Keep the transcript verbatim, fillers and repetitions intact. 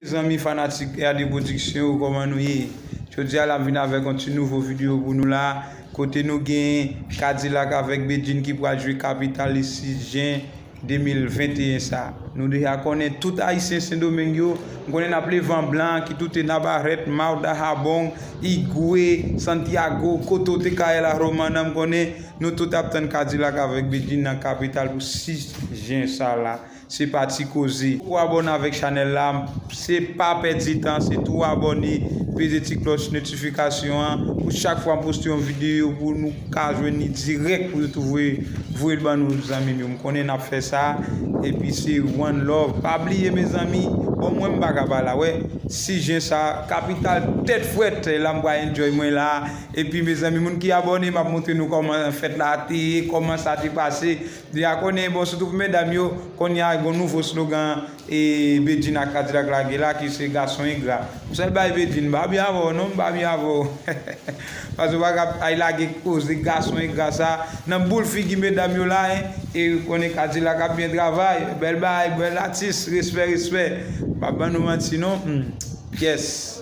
Zanmi fanatik R D Production yo, kòman nou ye? Jodi a la m vin avèk yon ti nouvo videyo pou nou la, kote nou gen Kadilak avèk Bedjine ki pral jwe Kapital le sis jen de mil venteyen sa. Nou deja konnen tout Ayisyen Sendomeng yo, m konnen n ap leve an blan, ki tout te Navarrete, Mao, Dajabón, Higüey, Santiago, kote w te ka ye la Romana, m konnen nou tout ap tann Kadilak avèk Bedjine nan Kapital pou sis jen sa la. Se pa ti koze. Ou abòne avèk chanèl la, se pa pèdi tan, se tou abòne, peze ti klòch notifikasyon an, pou chak fwa m poste yon videyo, pou nou ka jwenn li dirèk, pou yo tou voye, voye l ban nou, zanmi m yo. M konnen n ap fè sa, epi se one love. Pa bliye, mezanmi, bon, mwen m pa ka pa la, wè, sis jen sa, Kapital tèt frèt, la m pral enjoy mwen la, epi, mezanmi, moun ki abòne, m ap montre nou kòman fèt la te ye, kòman sa te pase, Deja konnen, bon, sitou pou medam yo, kounye a gon nouvo slogan e Bedjine ak Kadilak lage la ki se gason engra. M sèl bay Bedjine, m pa byen avè w non, m pa byen avè w. Paske w pa ka al lage koze gason engra sa nan boul figi medam yo la, en. E konnen Kadilak ap byen travay, bèl bagay, bèl atis, respè, respè. M pa ban nou manti non. Hmm. Yes.